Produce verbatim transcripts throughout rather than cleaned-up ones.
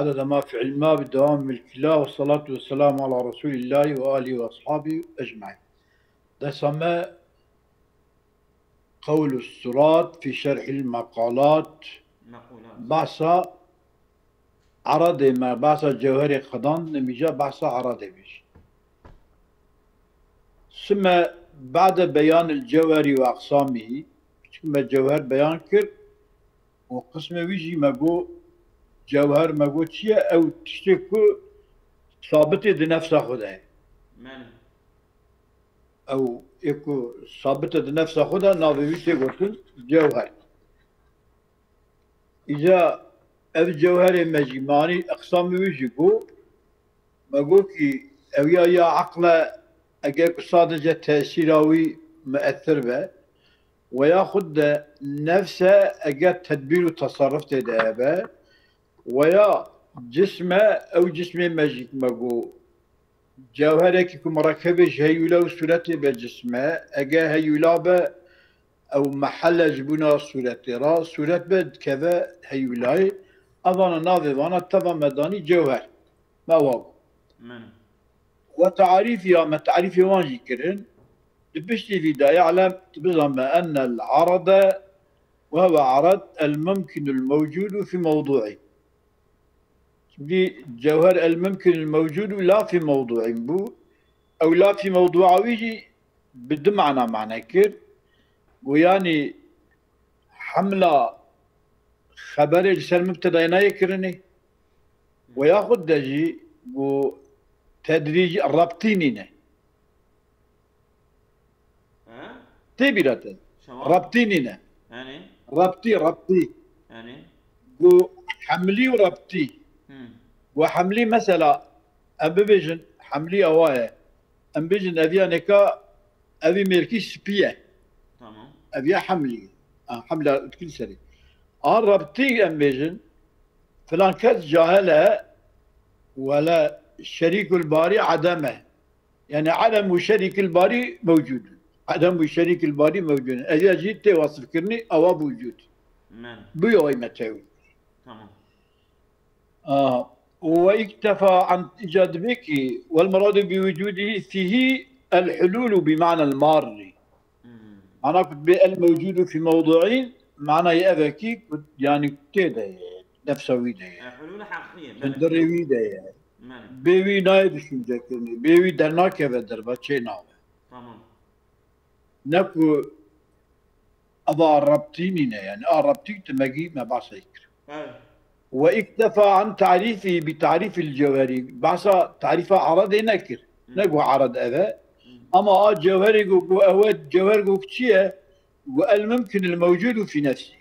Edede ma fiil ma bi dewam milkillah ve salatu ve selamu ala Resulillah ve alihi ve ashabi ecmaîn. Dersa me Qewlu Surat fi şerhil meqalat. Mequlat. Behsa eradê me, behsa cewherê xedan, nimîca behsa eradê bêj. Sime ba'de beyanil cewheri ve aqsamî, çi me cewher beyan kir, û qismê wî jî me got, cewher me got çi ye? Ew tiştê ku sabitê di nefsa xwe de ye. Mene. Ew ê ku sabitê di nefsa xwe de, navê wî tê gotin cewher. Îca ev cewherê me jî manî eqsamê wî jî got, me got kî ew ya, ya eqle, eger ku sadece tesîra wî miesir be, we ya xud de nefse eger tedbîr û tesarruf tê de hebe, we ya cisme, ew cismê me jî me got, cewherekî ku merekebê ji heyûla û sûretê be cisme, eger heyûla be, ew mehele ji bûna sûretê re, sûret be dikeve heyûlayê. Evana navê vana teva me danî cewher. Me wa got. Min. We tarîfî ya me tarîfê wan jî kirin. Di piştî vî de ya'lem, tu bizanbe ennel arade ve huve arad el mumkinul mewcudu fi mewdu'î. Çimkî cewher el mumkinul mewcudu la fi mewdu'în bû. Ew la fi mewdu'a wî jî bi du mana mane kir. Got, yanî hemla xeberê li ser mubtedayê nayê kirinê. We yaxud de jî got tedrîcî, rebtî nîne. He? Tê bîra te. Şema? Rebtî nîne. Yanî? Rebtî, rebtî. Yanî? Got hemlî û rebtî. Hmm. Got hemlî mesela, em bibêjin hemlî ewa ye. Em bêjin ev ya neka, evî mêrkî spî ye. Tamam. Ev ya hemlî. Ha, hemla dikil serî. A rebtî em bêjin, filan kes cahil e, wele şerîkul barî edem e. Yani edem û şerîkil barî mewcûd in. Edem û şerîkil barî mewcûd in. Ev ya jî tê wasifkirinî ewa bi wicûd. Men. Bu yoy me tewî. Tamam. Aa, ve iktefa an îca dibê ki, "Vel muradu bi wicûdî fîhî el hulûlu bi ma'nel marri." Hmm. Mana ku dibê el mewcûdu fî mewdu'în, manayê ev e ki ku, yani tê de ye, nefsa wî de ye. E, hulûl heqî ye, belê. Hundirê wî de ye. Belê. Bê wî nayê düşünce kirinê, bê wî dernakeve derve, çê nabe. Tamam. Ne ku eva rebtî nîne, yani a rebtî timegî me behsê kir. Evet. Ve iktefa an tarîfî bi tarîfil cewherî. Behsa tarîfa aradê nekir. Hı. Ne got arad ev e. Hı. Ama a cewherê got, got ew e, cewher got çi ye? Got el mumkinil mewcudu fî nefsî.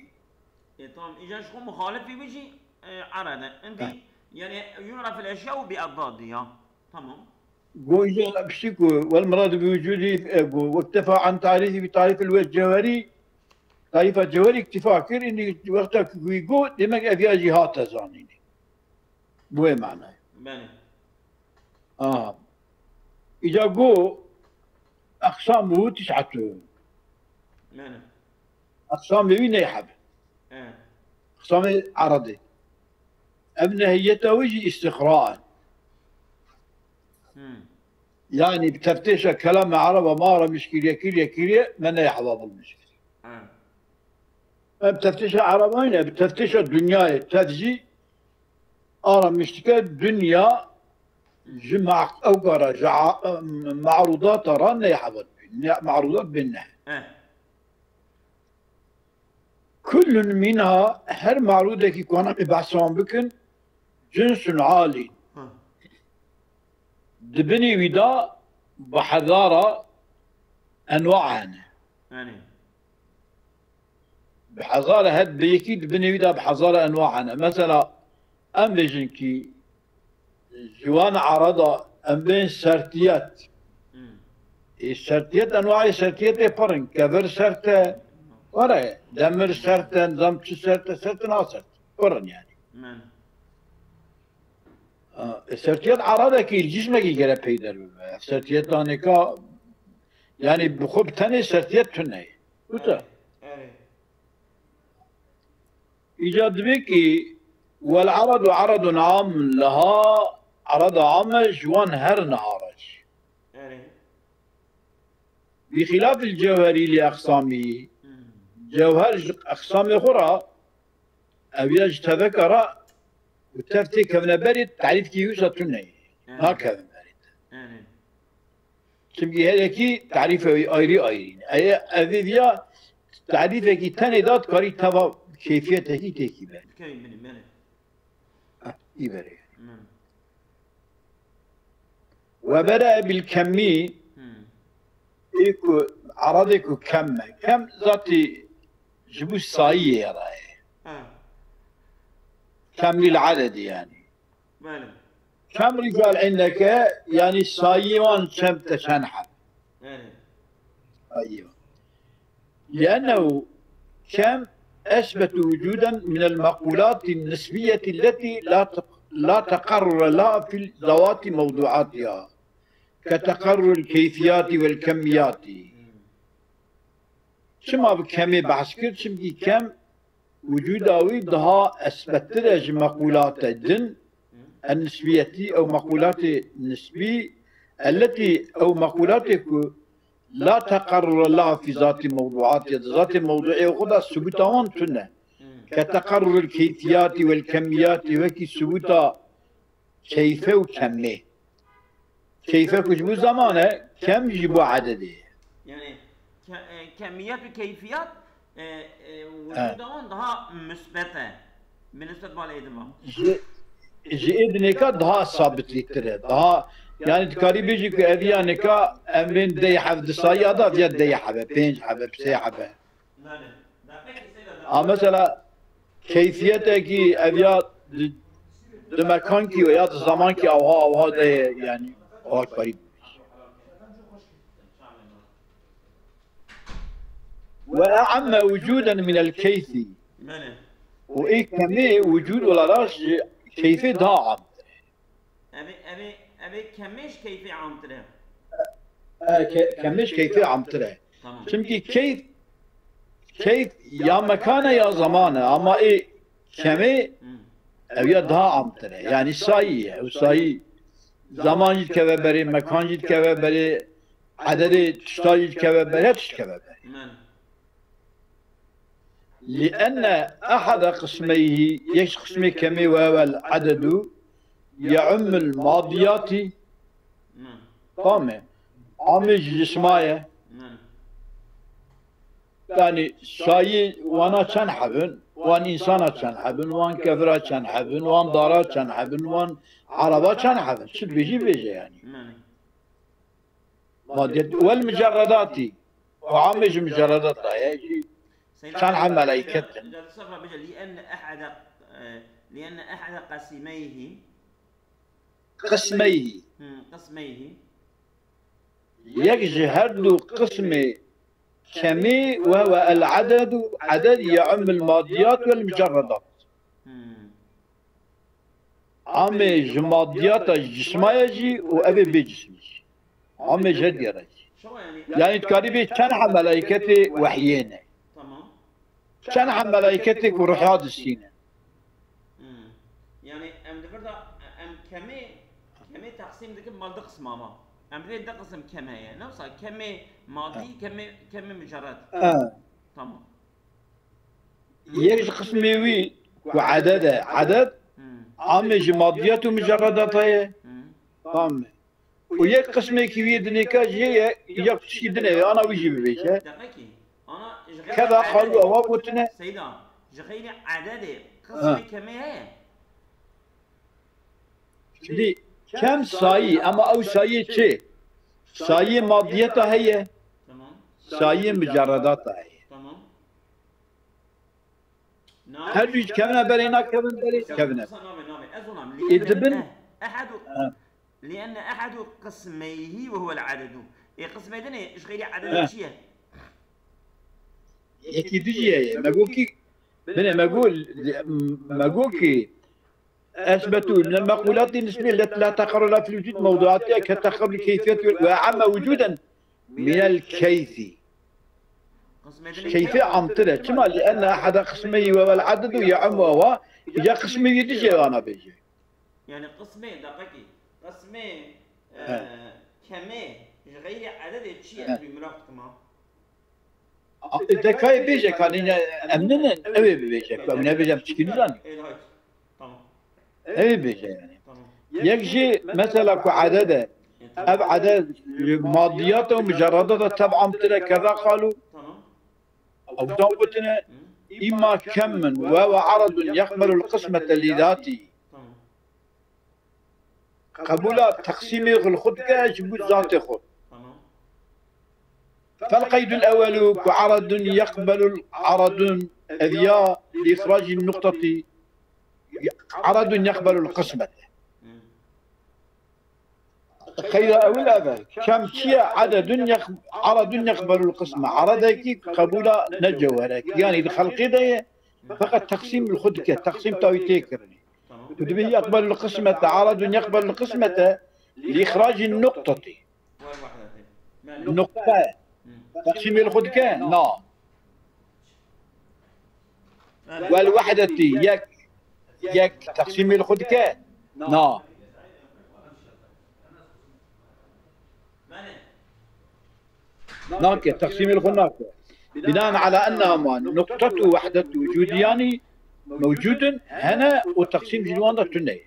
E, tamam. Îca ji xwe muxalifî wî jî, e, arad e. Indi, heh, yani yu'rafil eşya bi adadi ya. Tamam. Got îca piştî ku vel muradu bi wicûdî, e, got wektefa an tarîfî bi tarîfil we cewherî, tarîfa cewherî iktifa kir, indi wexta ku wî got, demek ev ya jî hate zanînê. Bi wê manayê. Belê. Aha. Îca got, eqsamuhu tis'etun. Belê. Eqsamê wî neyheb. Evet. Eqsamê aradê. Ev nehiyeta wî jî îstîqra in. Hmm. Yani bi teftêşa kelama ereba me aramiş kiriye, kiriye, kiriye, me neyheba bilmiş kir. Evet. Em teftêşa ereba ne, bi teftêşa dinyayê, tev jî aramiş dike dinya ji ma-, ew gara, ji a-, em, marûdata re neyheba dibî. Ne, marûdat bên ne. Evet. Kullun minha, her marûdekî ku hana em ê behsa wan bikin, cinsun alî. Ha. Di binî wî de bi hezara enwa hene. Yanî. Bi hezara, her bi yekî di binî wî de bi hezara enwa hene. Mesela, em bêjin kî ji wan arada em bên sertiyet. Hmm. Ê sertiyet, enwayê sertiyetê pir in. Kevir sert e, pir e. Demir sert e, nizam çi sert e, sert e, nasert. Pir in yani. Men. A, ê sertiyet aradekî, cismekî gere peyder bibe. Sertiyetanêka, yani bi xwe bi tenê sertiyet tune ye. Wisa. Evet, evet. Îca dibê kî والعرض عرض عام لها، عرض عام ji wan her niha re jî. Erê. بخلاف الجوهر لأقسامه. Hmm. Cewher ji eqsamê xwe re, ew ya ji teveka re û tev tê kevne berê, tarîfkî wisa tune ye. Erê. Nakevin berê. Erê. Çimkî her yekî tarîfê wî ayrî ayrî ne. Eye, evê viya tarîfekî tenê da dikarî teva keyfiyetekî têkî be. Dikevî binî, belê. Heh, î berê. Hmm. وبرأ بالكم. Hmm. Ê ku eradê ku kem me. Kem zatî ji bo sayiyê re ye. Ha. Kem lil adedi yani. Belê. Kem rical indeke, yani sayî wan çem te çend heb. Belê. Sayî wan. لأنه كم أثبت وجودا من المقولات النسبية التي لا تق-، لا تقرر لها في ذوات موضوعاتها كتقرر الكيفيات والكميات. Çima bi kemê behs kir? Çimkî kem وجودا wî daha esbettir e ji meqûlate din, en nisbiyetî ew meqûlatê nisbî, التي ew meqûlatê ku la teqerrure laha fî zatî mewduatê, di zatê mewduê xwe de subûta wan tune. Ke teqerruril keyfiyatî wel kemiyatî, wekî subûta keyfe û kemê. Keyfe ku ji bo zaman e, kem ji bo ededê ye. Yani ke-, e, kemiyet ve keyfiyat, e, e, vücuda wan daha müsbet e. Bi nisbet bal êdima. Ji, ji êdinêka daha sabitlîtir e. Daha, yani dikarî bêjî ku ev ya nika em bên dey heb di sayiya da, viya dey hebe, pênc hebe, sê hebe. A mesela keyfiyetekî ev ya di, di mekankî ya di zamankî awha awha de ye, yani awha karî. Ve e'amme vücuden minel keyfi. Belê. Û ê kemê vücud olarak ji keyfê daha am. Evê, evê, evê kemê ji keyfê amtir e. E, ke-, kemê ji keyfê amtir e. Tamam. Çimkî keyf, keyf ya mekan e ya zaman e. Ama ê kemê, hmm, ew ya daha amtir e. Yani sayî ye. Ew sayî zaman jî dikeve berê, mekan jî dikeve berê, ededê tişta jî dikeve berê, her tişt dikeve berê. Belê. لأن أحد قسميه, yek ji qismê kemê, وهو العدد يعم الماضيات. Tamam. Amê ji cisma ye. Yani sayî wana çend hebin, wan însana çend hebin, wan kevira çend hebin, wan dara çend hebin, wan araba çend hebin. Çi dibêjî bêje yani. Madiyet. Wel mucerredatî. Û amê ji mucerredat daye. Çend heb melaiket in. Mucerred sefra bêje, لأن أحد, e, لأن أحد قسميه. Qismeyhî. Hmm, qismeyhî. Yek ji her du qismê kemî, وهو العدد, eded يعم الماضيات والمجردات. Hmm. Amê ji madiyata cisma ye jî û ev ê bê cismî jî. Amê ji her diyara jî. Yani dikarî bê çend heb melaîketê wehyê ne? Tamam. Çend heb melaîketê ku ruhya distîne? Hmm. Yani em di vir de em kemê, kemê teqsîm dikin mal du qisma ma. Em divê du qisim kem heye. Ne wisa kemê madî, kemê, kemê mucerred. Ha. Tamam. Yek ji qismê wî ku eded e, eded, hmm, amê ji madiyat û mucerredat heye. Hmm. Tamam. Û yek qismekî wî dinêka jê ye, ya ku tişkî din e, ana wî jî bibêje. Deqekî. Ana ji xeyrî Keda ededê. Xalû ewa gotine. Seyda, ji xeyrî ededê qismê kemê heye? Şimdi kem sayî, ama ew sayî çi? Sayî madiyeta heye. Tamam. Sayî mucerredata heye. Tamam. Her du jî kevine berê, nakevin berê, kevine. Ê dibin. Ehadu. Ha. Lienne ehadu qismeyhi ve huvel adedu. Ê qismê din ê ji xeyrî ededê çi ye? Yekî dijî ye. Me got kî, bine, me got, me got kî, أثبتوا من المقولات النسبية التي لا تقر لها في الوجود موضوعاتها كتقر الكيفية وأعم وجودا من الكيف. Keyfê amtir e. Çima? لأن أحد قسميه وهو العدد يعم وهو Ya qismê yê dijî wana bêje. Yani qismê, deqekî. Qismê, e, He. kemê ji xeyrî ededê çi ye? He. Tu miraq dikima. A, e, de kayê bêje, ka nîne em ninin, ew ê bibêje, ku ew nebêje, em çikî nizanî. Ê, hayt. Tamam. Ew ê bêje yani. Tamam. Yek jî mesela ku eded e, E, tamam. Ev eded, e, madiyat û mucerredat e, teb'an tire kerra qalu. Tamam. Ew dan gotine, Hı. Îma kemin we ve aradun yeqbelul qismete li zati. Tamam. Qebûla teqsîmê xwe li xwe dike ji bo zatê xwe. Tamam. Fel qeydul ewelu ku aradun yeqbelul aradun ev ya li îxracî nuqtatî aradun yeqbelul qismete. Hı. Qeyda ewil ev e. Kem çi ye? Ededun yeq-, aradun yeqbelul qisme. Aradekî qebûla ne cewherek. Yani di xelqê de ye. Feqet teqsîm li xwe dike. Teqsîm tawî tê kirinê. Tamam. Tu dibê yeqbelul qismete, aradun yeqbelul qismete, li îxracî nuqtatî. Nuqte. Hı. Teqsîmê li xwe dike? Na. Wel wehdetî yek, yek teqsîmê li xwe dike? Na. Nake, teqsîmê li xwe nake. Binaen ala enna ma nuqtetu wehdet wicûdiyanî mewcûdin hene û teqsîm ji wan de tune ye.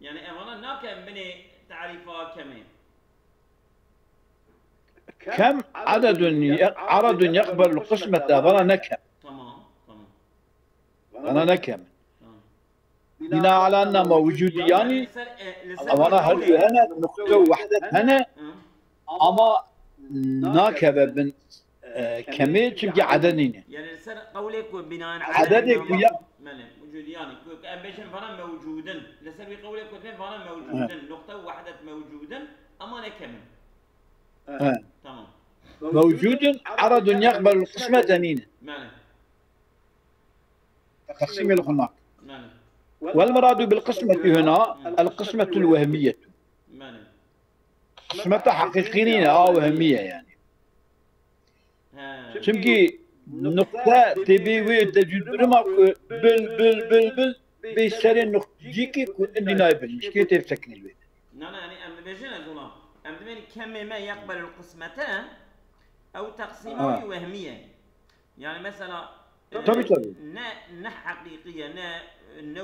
Yani evana nake binê tarîfa kemê. Kem ededun ye-, aradun yeqbelul qismete, vana ne kem. Tamam, tamam. Vana ne kem. Tamam. Bina ala enna ma wicûdiyanî, Ser, e, li ser evana her du hene, nuqte û wehdet hene, Hı. ama nakeve bin, e, kemê, çimkî eded nîne. Yani li ser qewlê ku binaen Ededê ala ku enna ya- ma, mele, wicûdiyanî, ku em bêjin vana mewcûdin. Li ser wî qewlê ku vana mewcûdin. Hı. Nuqte û wehdet mewcûdin, ama ne kemin. He. Tamam. Mewcûdun eradun yeqbelul qismete nîne. Mane. Teqsîmê li xwe nake. Mane. Wel miradu bil qismeti huna el qismetul wehmiyetu. Mane. Qismeta heqîqî nîne, a wehmî ye yani. He. Çimkî nuqte tê bê wê tecwîd birima ku bil, bil, bil, bil, bê serê nuqtecîkê ku indî nayê bil. Mişkê tê sekinî wê. Na, na, yani em dibêjin ez olam. Em dibên kemê me yeqbelul qismete, ew teqsîma Ha. wî wehmî ye. Yani mesela, e, Tabii, tabii. ne, ne heqîqî ye, ne, ne,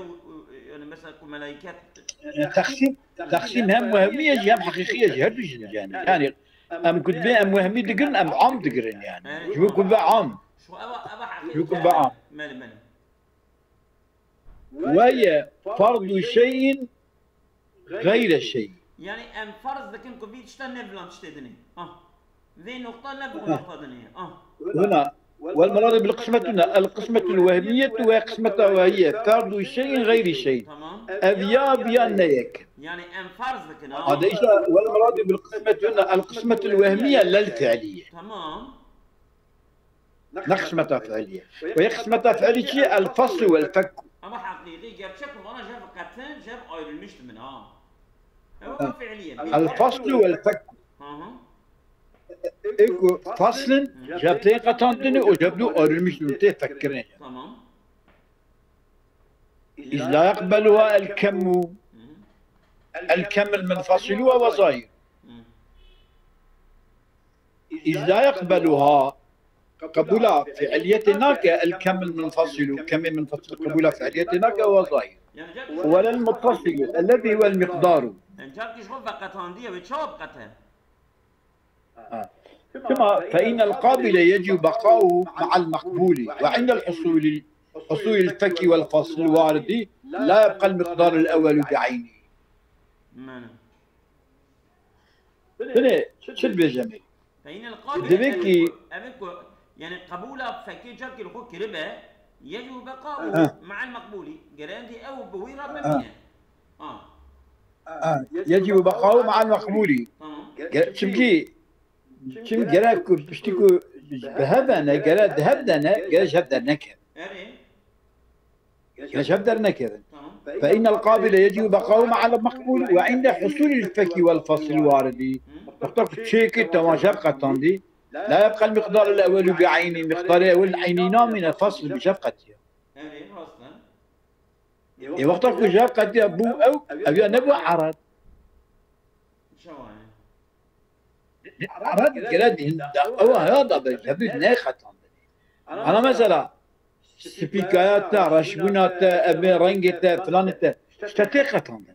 yani mesela ku melaiket E, teqsîm, teqsîm hem wehmî ye jî hem heqîqî ye jî, her du jî yani. Yani em ku dibê em wehmî digirin, em am digirin yani. Yani Ji bo ku be am. Şu eva, eva Ji bo ku be am. Mele, mele. Weye fardu şeyin gayre şey. Yani em farz dikin ku vî tişta ne vilan tiştê dinê. Ah. Vê noqta ne bu Ha. noqta dinê. Ah. Huna, wel miradu bil qismetuna, el qismetul wehmiyetu ve qismeta wehiye. Fardu şeyin gayri şey. Tamam. Ev ya bi ya ne yek. Yani em farz dikin ha. Hadi işte, wel miradu bil qismetuna, el qismetul wehmiye lel fiiliye. Tamam. Ne qismeta fiilî ye. Ve yek qismeta fiilî çi ye? El faslu wel fekku. Ama heqîqî, gerçek vana jev qetin, jev ayrılmıştı min ha. Ew Ha. fiilî ye. El faslu wel fekku. Hı hı. Ê ku faslin, Hı. jev tên qetandinê û jev du ayrılmıştı tê fekkirinê. Tamam. Iz la yeqbeluha el kemmu. Hı hı. El kemil munfasilu ve zahir. Hı. Îz la yeqbeluha qebûla fiiliyetê nake, el kemil munfasilu, kemê munfasil qebûla fiiliyetê nake, ew zahir. Welel muttasilu, ellezî huwel miqdaru. Encak ji xwe veqetandiye ve çawa biqete? Ha. Tima, fe innel qabile yecibu beqa'u ma'al meqbûli ve indel husûli, husûlil feki vel fasl waridi la yebqel miqdarul ewwelu bi'eyni. Mene. Binê, çi dibêjemê? Peynel qabil Demek ev ki ku, ev ku, yani qebûla fekê carkê li xwe kiribe, yecû beqa'u Ha. me'al meqbûlî. Gere endî ew bi wî re Ha. bimîne. Ha. Ha. Yecû beqa'u me'al meqbûlî. Tamam. Ge-, çimkî, çim gerek ku piştî ku bi hev de ne, gere di hev de ne, gere ji hev dernekeve. Erê. Gere ji hev dernekevin. Tamam. Fe innel qabile yecîbu beqa'u ma'al meqbûl ve inde husûlil fekî wel faslil waridî. Hı. Wexta ku çêkê tewa ji hev qetandî, la yebqel miqdarul ewwelu bi eynî, miqdarê ewil eynî namîne, fasl bi ji hev qetiye. Erê, rast e. Ê wexta ku ji hev qetiya bû ew, ew ya nebû erad. Erad gere dîn da, ew haya da be, hevdû neyê qetandinê. Ana mesela, spîkaya te, reşbûna te, evê rengê te, filanê te, ji te tê qetandinê.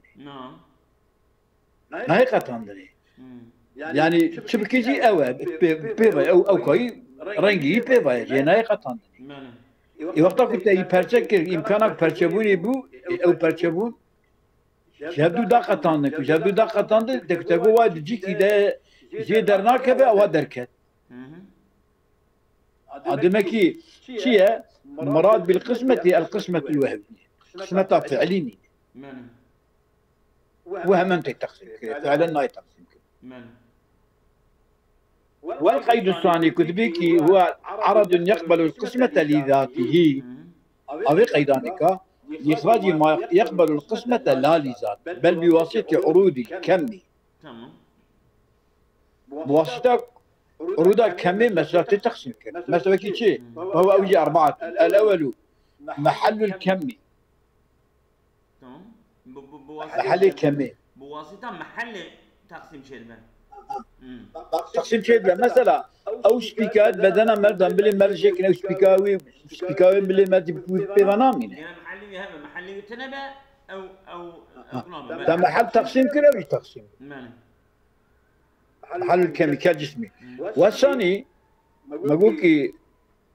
Nayê qetandinê. Yanî çi bikî jî ew e, pê, pê ve, ew, ew kayî rengî pê ve, jê nayê qetandinê. Ê wexta ku te yî perçe kir, îmkana ku perçebûnê bû, ê ew perçebûn, ji hevdû da qetandin, ku ji hevdû da qetandin, te ku te got wa di cîkî de jê dernakeve, ewa derket. A demekî çi ye? Mirad bil qismetî, el qismetul wehmî. Qismeta fiilî nîne. Wehmên tê teqsîm kirin, fiilen nayê teqsîm kirin. Wel qeydu sanî ku dibê kî huwa eradun yeqbelul qismete lî zatîhî. Avê qeydaneka, lîxracî ma yeqbelul qismete la lî zat, bel bi wasîtî urûdî kemî. Bi wasîta urûda kemî mesela tê teqsîm kirin. Mesela wekî çi? Ve huwa ew jî erbaatun. El ewelu mehellul kemî. Tamam. Bu, bu, bu wasita Mehelê kemê. Bu wasita mehelê teqsîm çêdibe. Hmm. Teqsîm çêdibe. Mesela, ew spîkayet bedena merdan bilê mer jêkin, ew spîka wî, spîka wê bilê mer jî pêva namîne. Gene mehelê wî hebe, mehelê wî tine be, ew, ew, ew kuna be. Te mehel teqsîm kir, ew jî teqsîm. Mene. Mehelul kemî, ke cismî. Hmm. Wesanî, me got ki,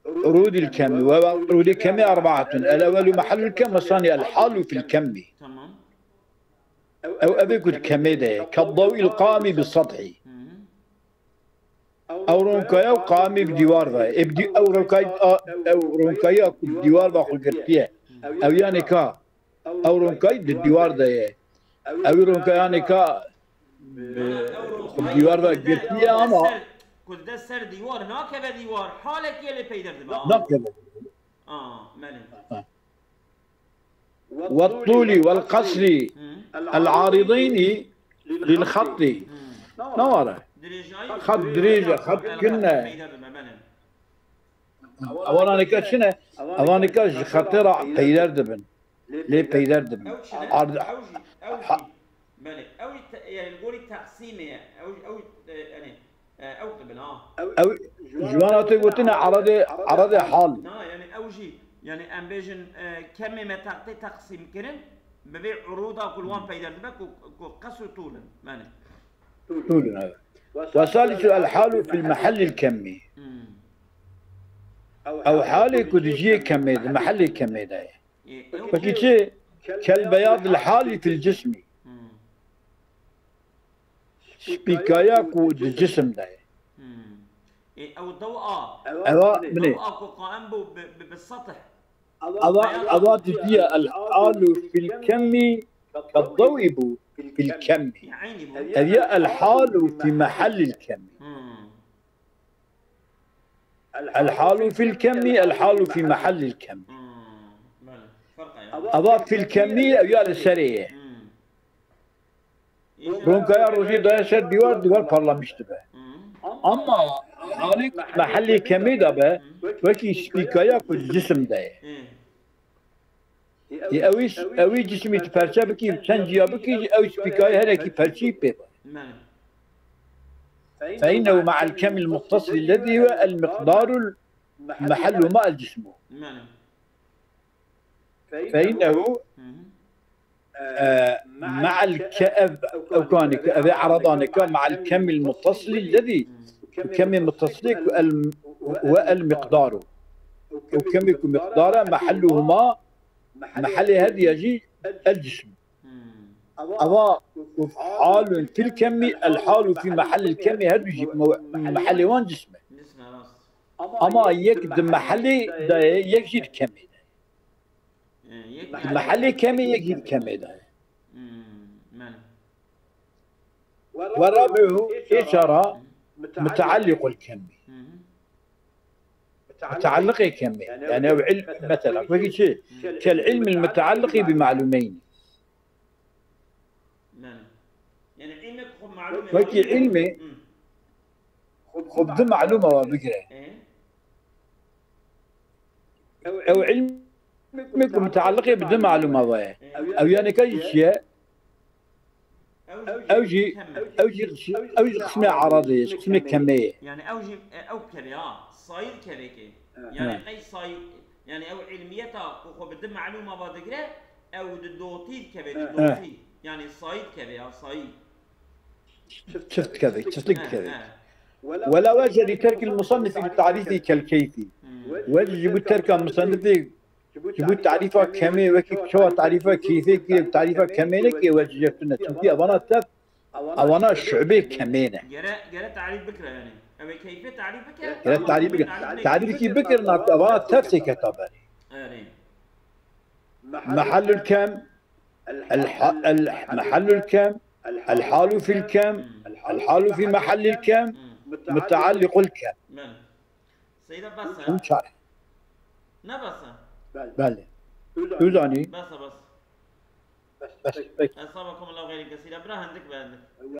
Urûdil kemî. Ve urûdil kemî erbaatun. El ewelu mehellul kem ve sanî el halu fil kemî. Tamam. Ew, ev ê ku di kemê de ye. Ke dawîl qamî bi sedhî. Hı hı. Ew ronkaya û qamî bi dîwar ve ye. Ê bi dî-, ew ronkayî, a, ew ronkayî ku bi dîwar ve xwe girtiye. Hı hı. Ew yanê ka. Ew ronkayî di dîwar de ye. Ew ronkayanê ka bi xwe dîwar ve girtiye ama. Ku dide ser dîwar, nakeve dîwar, halekî lê peyder dibe. Nakeve. A, belê. Ve tûlî vel qesrî el aridînî lil xettî. Ne ware. Xet dirêj e, xet kin e. Peyder dibe, belê. Ewananêka çi ne? Ewanêka ji xetê re peyder dibin. Lê peyder dibin. Ew çi ne? Ard- Ew jî, ew jî. Ha- Belê. Ew jî te-, yani li gorî teqsîmê ye. Ew, ew, e, yani, e, ew dibin ha. Ew ji wan hatê gotin e eradê, eradê hal. Na, yani ew jî, yani em bêjin, e, kemê me teqtê teqsîm kirin, bi vê urûda ku li wan peyder dibe ku, ku qesr û tûl in. Belê. Tûl in, evet. Ve salisu el halu fil mehellil kemî. Hmm. Ew halê ku di cihê kemê, di mehellê kemê de ye. Ê, ew Peki çi? Çi? Kel beyadil halî fil cismî. Hmm. Spîkaya ku di cisim de ye. Hmm. Ê, ew dew a. Ewa, binê. Dew a ku qaim bû bi, bi, bi setih. Ewa, ewa didiya el halu fil kemî, ke dewî bû fil kemî. Eynî bû. Ev ya el halu fî mehellil kemî. Hmm. El halu fil kemî, el halu fî mehellil kemî. Hmm, belê. Ferqa ye. Ava fil kemî ew ya li serê ye. Hmm. Ronkaya rojê daye ser dîwar, dîwar parlamiş dibe. Hmm. Ama halê mehellê kemî de be, wekî spîkaya ku di cisim de ye. Hmm. Ê, ewî, ewî cismî tu perçe bikî, çend ciya bikî, ew spîkayê herekî perçî pê be. Belê. Fe innehu ma'al kemil muttasili lezî huwe el miqdarul mehellu ma el cismu. Belê. Fe innehu, Hı hı. E, ma'al ke-, ev, ew kanê ku, ev ê eradanê ke, ma'al kemil muttasili lezî, Hı. Kemê muttasili ku el, ve el miqdaru. Ew kemê ku miqdar e, mehelluhuma, mehelê her diya jî el cism. Hmm. Ava halun fil kemî, el halu fî mehellil kemî, her du jî me-, mehelê wan cism e. Cism e, rast. Ama yek di mehelê de ye, yek jî di kemê de ye. Ee, yek Di mehelê kemê, yek jî di kemê de ye. Hmm, belê. Ve rabi'u, ê çara, mutealliqul kemî. Hı hı. Mutealliqê kemê. Yani ew ilm, mesela, wekî çi? Kel ilmil mutealliqî bi ma'lumeyn. Belê. Yani ilmek xwe malum e. Wekî ilmê Hı. xwe bi du maluma wa bigire. Ee? Ew ilm Hikmê ku mutaliqê bi du malûma ve ye. Ew yanî ka jî çi ye? Ew jî, ew jî, ew jî qismê eradê ye, qismê kemê ye. Yani ew jî, e, ew kevê ha, sayî kevê ke. Yani qey sayî, yani ew ilmiyeta ku xwe bi du malûma ve digire, ew di dotî dikeve, di dotî. Yani sayî dikeve ya, sayî. Çift dikeve, çiftlik dikeve. Wela wece li terkil musannifî li tarîfî kel keyfî. Wece ji bo terka musannifî ji bo tarîfa kemê wekî çawa tarîfa keyfê kiriye, tarîfa kemê nekiriye wece jê tune. Çimkî evana tev, evana şubê kemê ne. Gere, gere tarîf bikire yani. Ew ê keyfê tarîf bikire. Gere tarîf bikire. Tarîfî bikirin, evana tev sêketa berê. Yani. Mehellul kem, el, el, mehellul kem, el halu fil kem, el halu fi mehellil kem, mutealliqul kem. Seyda bes e. Hûn çar. Ne bes e. Belê. Tu zanî. Bes e bes. Bes, peki. Estağfirullah, gayri kesîra. Bira hindik be hindik.